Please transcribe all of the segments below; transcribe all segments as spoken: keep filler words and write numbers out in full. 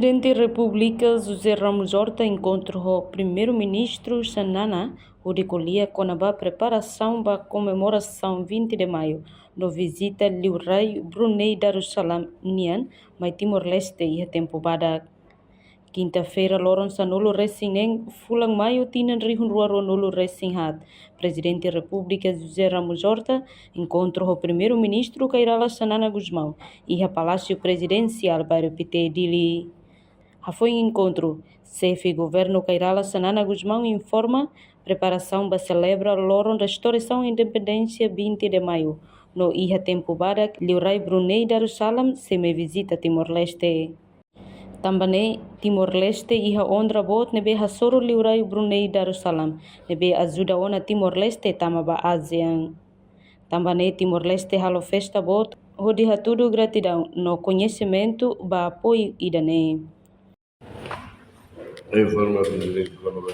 Prezidente Repúblika José Ramos Horta enkontru ho Primeiru-Ministru Xanana hodi ko'alia kona-ba preparasaun ba komemorasaun vinte de Maio no vizita Liurai Brunei Darussalam nian mai Timor-Leste iha tempu badak. Kinta-feira loron sanulu-resin-neen fulan Maio tinan rihun rua ruanulu-resin-haat, Prezidente Repúblika José Ramos Horta enkontru ho Primeiru-Ministru Kay Rala Xanana Gusmão iha Palásiu Prezidensiál Bairru Pité, Dili. Hafoin enkontru, Xefe Governu Kay Rala Xanana Gusmão informa preparasaun ba selebra loron restaurasaun independénsia vinte de Maio no iha tempu badak Liurai Brunei Darussalam sei mai vizita Timor-Leste. Tanba ne'e, Timor-Leste iha onra boot ne'ebé hasoru Liurai Brunei Darussalam ne'ebé ajuda ona Timor-Leste tama ba ASEAN. Tanba ne'e Timor-Leste halo festa boot hodi hatudu gratidaun no koñesimentu ba apoiu ida-ne'e. Informa Prezidente kona-ba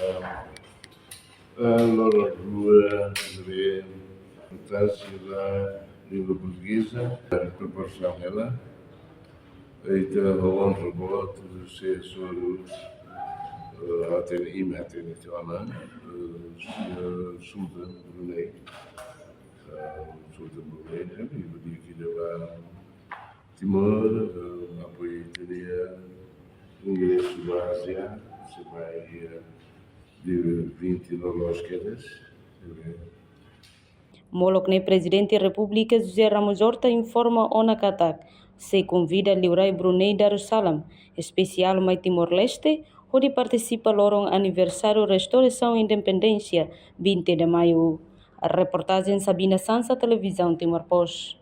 loron rua ne'ebé importánsia ba língua portugeza, preparasaun hela. Ita ho onra boot sei hasoru, eh, hatene, imi hatene tiha ona, eh, Sultan Brunei. Eh, Sultan Brunei, eh, i hodi kida ba Timor, eh, apoiu ita-nia ingresu ba ASEAN, sei mai, eh, dia vinte no los queres, eh, Molok ne'e Prezidente Repúblika José Ramos Horta informa ona katak sei konvida Liurai Brunei Darussalam, espesiál mai Timor-Leste, hodi partisipa loron aniversáriu restaurasaun independénsia vinte de Maio. Reportajen Sabina Sansa, Televizaun Timor Post.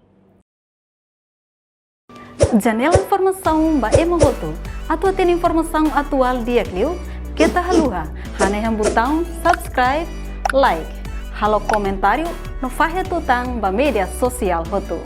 Janela informasaun ba ema hotu. Atu hatene informasaun atuál di'ak liu, keta haluha hanehan butaun subscribe, like, halo komentáriu no fahe tutan ba média sosiál hotu.